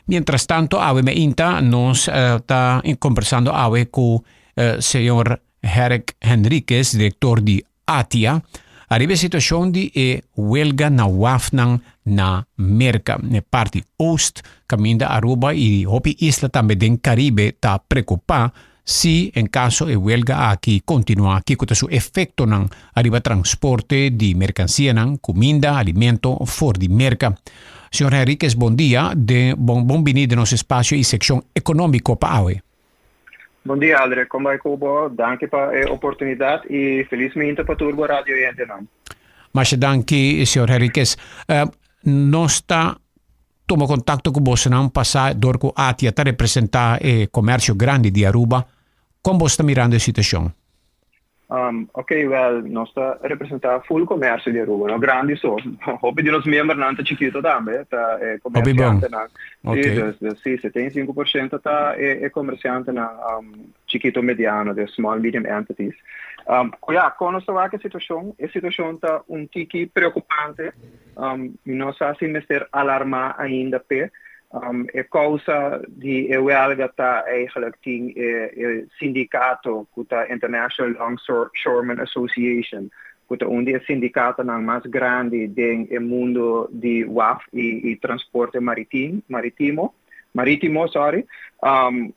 Mientras tanto, awe mainta nos ta conversando awe cu señor Herrick Henriquez, director di ATIA, ariba e situacion di e huelga na wafnan na Merca, na e parti oost, caminda Aruba y hopi isla tambe den Caribe ta preocupa si en caso e huelga aki continua kico ta su efectonan ariba transporte di mercancianan, cuminda, alimento for di Merca. Señor Henriquez, bon dia, de, bon, bon bini den nos espacio y seccion economico pa awe. Bon dia, Aldrich. Kon bai ku bo? Danki pa e oportunidat i felis minta pa tur bo radio oyentenan. Masha danki, señor Henriquez. Nos ta tuma contacto cu bosonan pasa door cu ATIA ta representa e comercio grandi di Aruba. Con bos ta mirando e situacion? Ok, wel, nos ta representa full comercio di Aruba, no grandi so. Hopi di nos membernan ta chikito tambe, ta e comerciantenan. Hopi bon. Sí, dus, dus sí, 75% ta e comerciantenan chikito mediano, de small medium entities. Ja, con nos ta wak e situacion? E situacion ta un tiki preocupante. Mi no sa si mester alarma ainda p'e. E causa di e welga ta eigenlijk tin e sindicato cu ta International Longshoremen Association, cu ta un di e sindicatonan mas grandi den e mundo di waf y transporte maritimo, maritimo, sorry.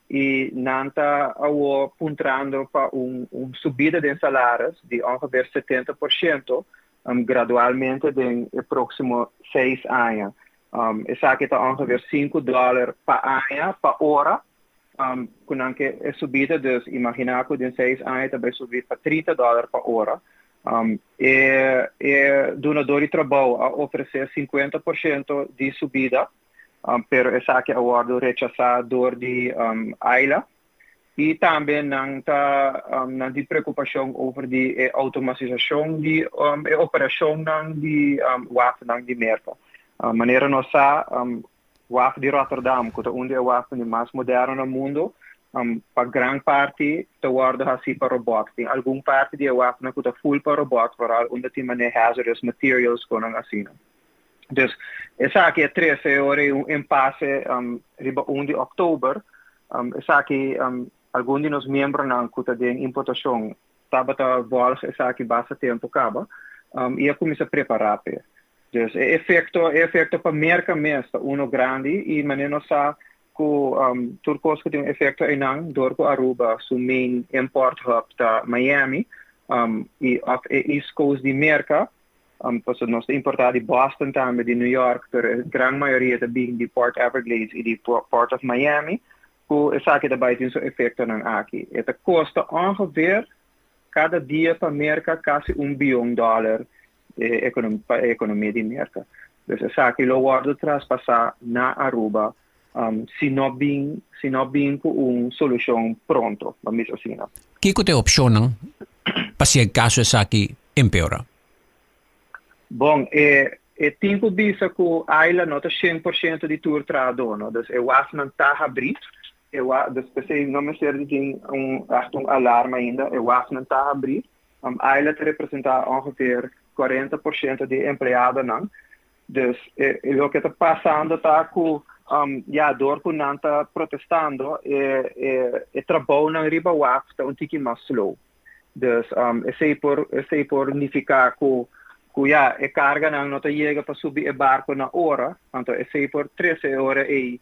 Y nan ta awo puntrando pa un subida den salaris di ongeveer 70% gradualmente den e proximo 6 aña. Esaki ta ongeveer 5 dòler pa aña, pa ora, ku nan ke e subida, dus imaginá ku den 6 aña ta bai subi pa 30 dòler pa ora. E dunadó di trabou a ofresé 50% di subida, pero esaki a wòrdu rechasá dor di AILA. I tambe nan ta nan tin preokupashon over di e outomatisashon di e operashonnan di wafnan di Merka. Manera nos sa, waf di Rotterdam, ku ta un di e wafnan di mas moderno na mundu, pa gran parti ta wòrdu hasí pa robòt. Tin algun parti di e wafnan ku ta full pa robòt, vooral unda tin manera hazardous materials konan asina. Dus esaki a trese ora un impasse riba 1 di òktober. Esaki algun di nos miembronan ku ta den importashon tabata volg esaki basta tempu kaba i a kuminsá prepará p'e. Dus e efekto pa Merka mes ta uno grandi i manera nos sa ku tur kos ku tin un efekto einan dor ku Aruba su main import hub ta Miami i of e East Coast di Merka, pasobra nos ta importá di Boston tambe, di New York, pero e gran mayoria ta bin di Port Everglades i di Port of Miami, ku esaki ta bai tin su efektonan aki. E ta kosta ongeveer kada dia pa Merka kasi 1 bion dòler pa ekonomia di Merka. Dus esaki lo wòrdu traspasá na Aruba si no bin ku un solushon pronto, ban bisa asina. Kiko ta e opshonnan pa si e kaso esaki empeorá? Bon, e tin ku bisa ku AILA no ta 100% di tur trahadó, no? Dus e wafnan ta habrí, dus p'esei no mester di tin echt un alarma ainda, e wafnan ta habrí. AILA ta representá ongeveer 40% di empleadonan. Dus loke ta pasando ta ku ja, dor ku nan ta protestando, e trabounan riba waf ta un tiki mas slow. Dus esei por nifiká ku ja, e karganan no ta yega pa subi e barko na ora, anto esei por trese ora e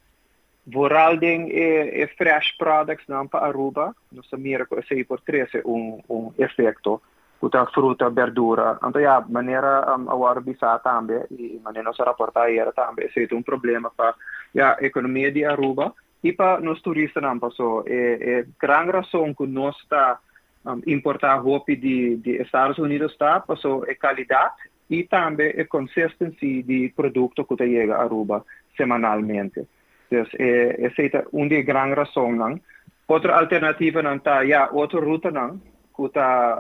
vooral den e fresh products nan pa Aruba, nos ta mira ku esei por trese un efekto ku ta fruta, berdura. Anto ja, manera awor bisa tambe i manera nos a raportá ayera tambe, esei ta un problema pa ja, ekonomia di Aruba i pa nos turistanan, paso e gran rason ku nos ta importá hopi di Estados Unidos ta paso e kalidat i tambe e consistency di produkto ku ta yega Aruba semanalmente. Dus esei ta un di e gran rasonnan. Otro alternativanan ta ja, otro rutanan ku ta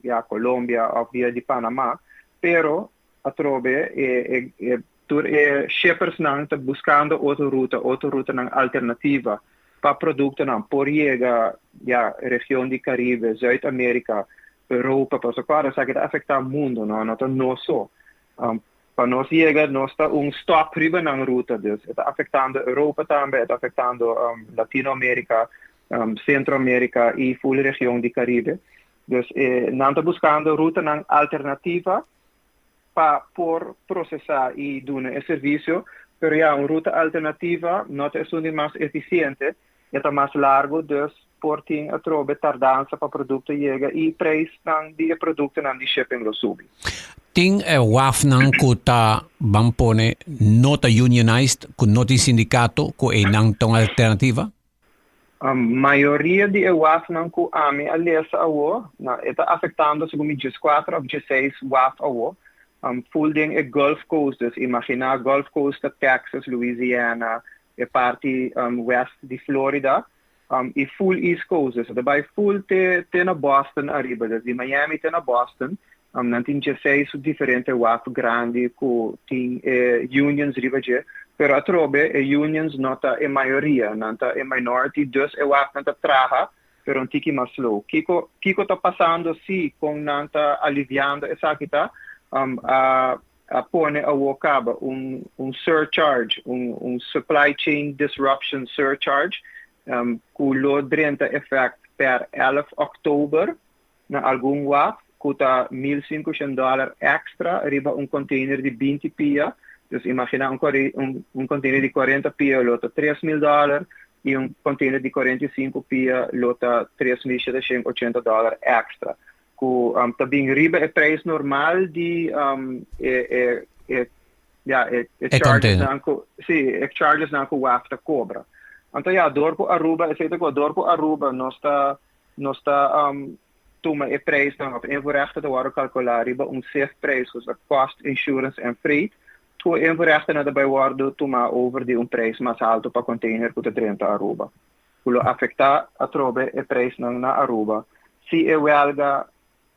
ja, Colombia òf via di Panama, pero atrobe e tur e shippersnan ta buskando otro rutanan alternativa pa produktonan por yega ja, region di Caribe, Zuid-Amerika, Europa, pasobra klaro esaki ta afektá mundu, no? No ta nos so. Pa nos yega, nos ta un stop riba nan ruta, dus e ta afectando Europa tambe, e ta afectando Latinoamerica, Centroamerica y full region di Caribe. Dus nan ta buscando rutanan alternativa pa por procesa y duna e servicio, pero ya, un ruta alternativa no ta esun di mas eficiente, e ta mas largo, dus por tin atrobe tardansa pa producto yega y prijsnan di e productonan di shipping lo subi. Tin e wafnan cu ta ban pone no ta unionized, cu no tin sindicato, cu eynan ta un alternativa? Mayoria di e wafnan cu ami a lesa awo, na, e ta afectando segun mi 14 of 16 waf awo, full den e Gulf Coast, dus imagina Gulf Coast ta Texas, Louisiana, e parti west di Florida, y full East Coast, dus e bay full te na Boston ariba, dus di Miami te na Boston. Nan tin 16 diferente waf grandi cu tin unions riba dje, pero atrobe e unions no ta e mayoria, nan ta e minority, dus e waf nan ta traha, pero un tiki mas slow. Kico ta pasando si con nan ta aliviando esaki ta, a pone awo caba un surcharge, un supply chain disruption surcharge, cu lo drenta effect per 11 oktober na algun waf, cu ta $1500 extra riba un container di 20 pia. Dus imagina un container di 40 pia lo ta $3000 y un container di 45 pia lo ta $3780 extra. Cu ta bin riba e prijs normal di e, ja, e charges nan cu, si, e charges nan cu waf ta cobra. Anto ja, door cu Aruba, esey ta cu door cu Aruba nos ta tuma e prijs dan op invoerrechten te worden calcular riba un CIF prijs, dus cost, insurance en freight. Cu invoerrechten na daarbij worden tuma over di un prijs mas halto pa container cu ta drenta Aruba. Cu lo afecta atrobe e prijs nan na Aruba si e welga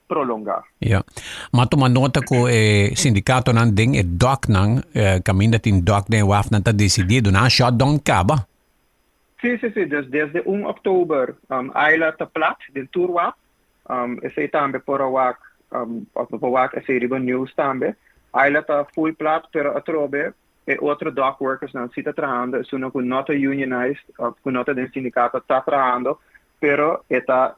prolonga. Ja. Ma tuma nota cu e sindicato nan den e dock nan, caminda tin dock den waf nan ta decidido nan shutdown caba. Si. Dus desde 1 oktober Isla ta plat den tur waf. Esey tambe por wak, of por wak esey riba news tambe. Isla ta full plat, pero atrobe e otro dock workers nan si ta trahando, esunnan cu no ta unionized, of cu no ta den sindicato ta trahando, pero e ta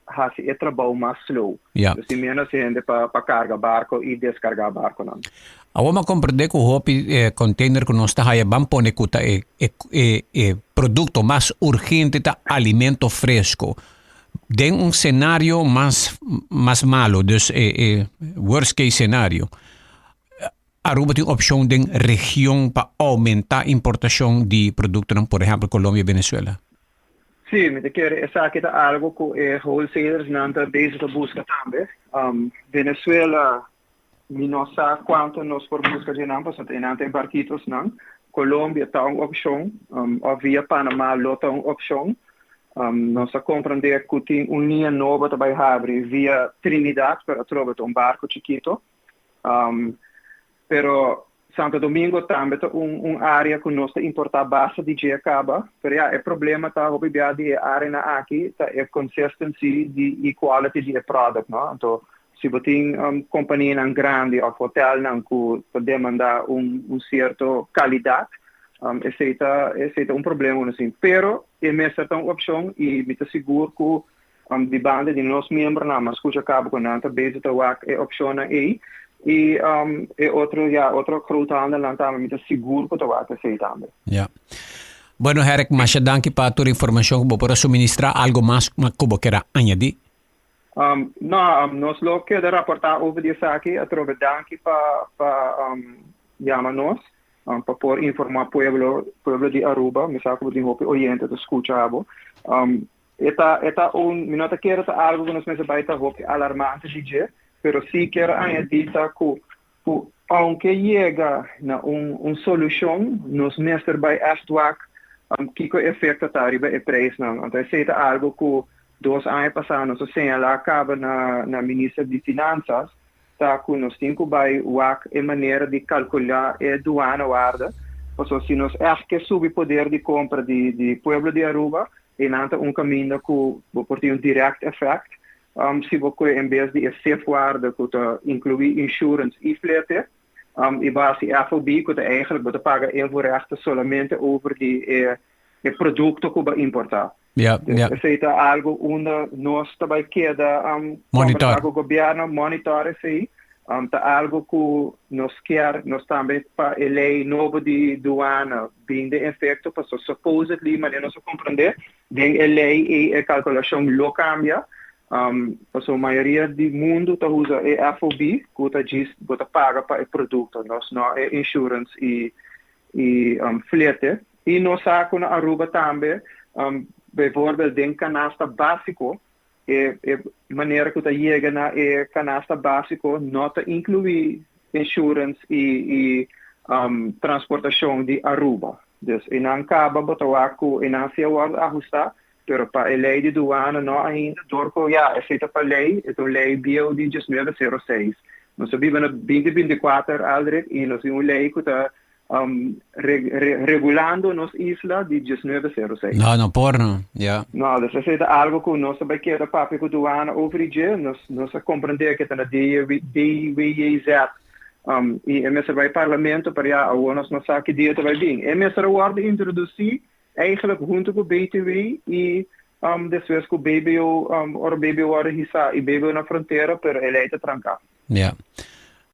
haci e trabou mas slow. Dus tin menos hende pa carga barco y descarga barco nan. Awor m'a comprende cu hopi container cu nos ta haya ban pone cu ta e producto mas urgente ta alimento fresco. Den un scenario mas malo, dus e worst case scenario, Aruba tin opcion den region pa aumenta importacion di productonan, por ehempel Colombia y Venezuela? Si, mi ta kere esaki ta algo cu e wholesalers nan ta bezig ta busca tambe. Venezuela, mi no sa cuanto nos por busca di nan, pasobra nan ta e barquitos nan. Colombia ta un opcion, of via Panama lo ta un opcion. Nos a comprende cu tin un liña nobo ta bay habri via Trinidad, pero atrobe ta un barco chikito. Pero Santo Domingo tambe ta un area cu nos ta importa basta di dje caba, pero ja, e problema ta hopi bia di e area na aki ta e consistency di quality di e product, no? Anto, si bo tin compania nan grandi of hotel nan cu ta demanda un cierto calidad, esey ta un problema asina. Pero e mester ta un opcion y mi ta sigur cu di banda di nos miembro nan, m'a scucha caba cu nan ta bezig ta wak e opcion nan ey y e otro, ja, otro groothandel nan tambe, mi ta sigur cu ta wak esey tambe. Ja. Bueno, Herk, masha danki pa tur informacion cu bo por a suministra. Algo mas cu bo kier añadi? No, nos lo keda raporta over di esaki. Atrobe danki pa yama nos, pa por informa pueblo di Aruba. Mi sa cu tin hopi oyente ta scucha bo. E ta un, mi no ta kier ta algo cu nos mester bay ta hopi alarmante di dje, pero si kier añadi ta cu aunke yega na un solucion, nos mester bay echt wak kico efecto ta riba e prijsnan. Anto esey ta algo cu 2 aña pasa nos a señala caba na minister di Finanzas, ta cu nos tin cu bay wak e manera di calcula e douane waarde. Paso si nos echt ke subi poder di compra di pueblo di Aruba, e nan ta un caminda cu bo por tin un direct effect. Si bo en bes di e CIF waarde cu ta inclui insurance y flete, I base FOB, ku ta eigenlijk bo ta paga invoerrechten solamente over di e produkto ku bo importá. Dus esei ta algu unda nos ta bai keda monitor ku gobièrnu, monitor esei. Ta algu ku nos kier, nos tambe pa e lei nobo di duana bin den efekto, pasobra supposedly, manera nos a komprendé, den e lei ei e kalkulashon lo kambia. Pasobra mayoria di mundu ta usa e FOB, ku ta djis bo ta paga pa e produkto, nos no e insurance i flete. I nos sa ku na Aruba tambe, bijvoorbeeld den kanasta básiko, e manera ku ta yega na e kanasta básiko no ta inkluí insurance i transportashon di Aruba. Dus einan kaba bo ta wak ku einan si a wòrdu ahustá, pero pa e lei di duana no ainda, dor ku ya esei ta pa lei, e ta un lei bieu di 1906. Nos a biba na 2024, Aldrich, i nos tin un lei ku ta regulando nos isla di 1906. No, no por no, ya. No, dus esei ta algo ku nos ta bai keda papia ku duana over di dje. Nos a komprendé ku ta na DWJZ i e mester bai parlamento, pero ya awor nos no sa ki dia ta bai bin. E mester a wòrdu introdusí eigenlijk huntu ku BTW i despues ku BBO, ora BBO wòrdu hisá i BBO na frontera, pero e lei ta tranká. Ya.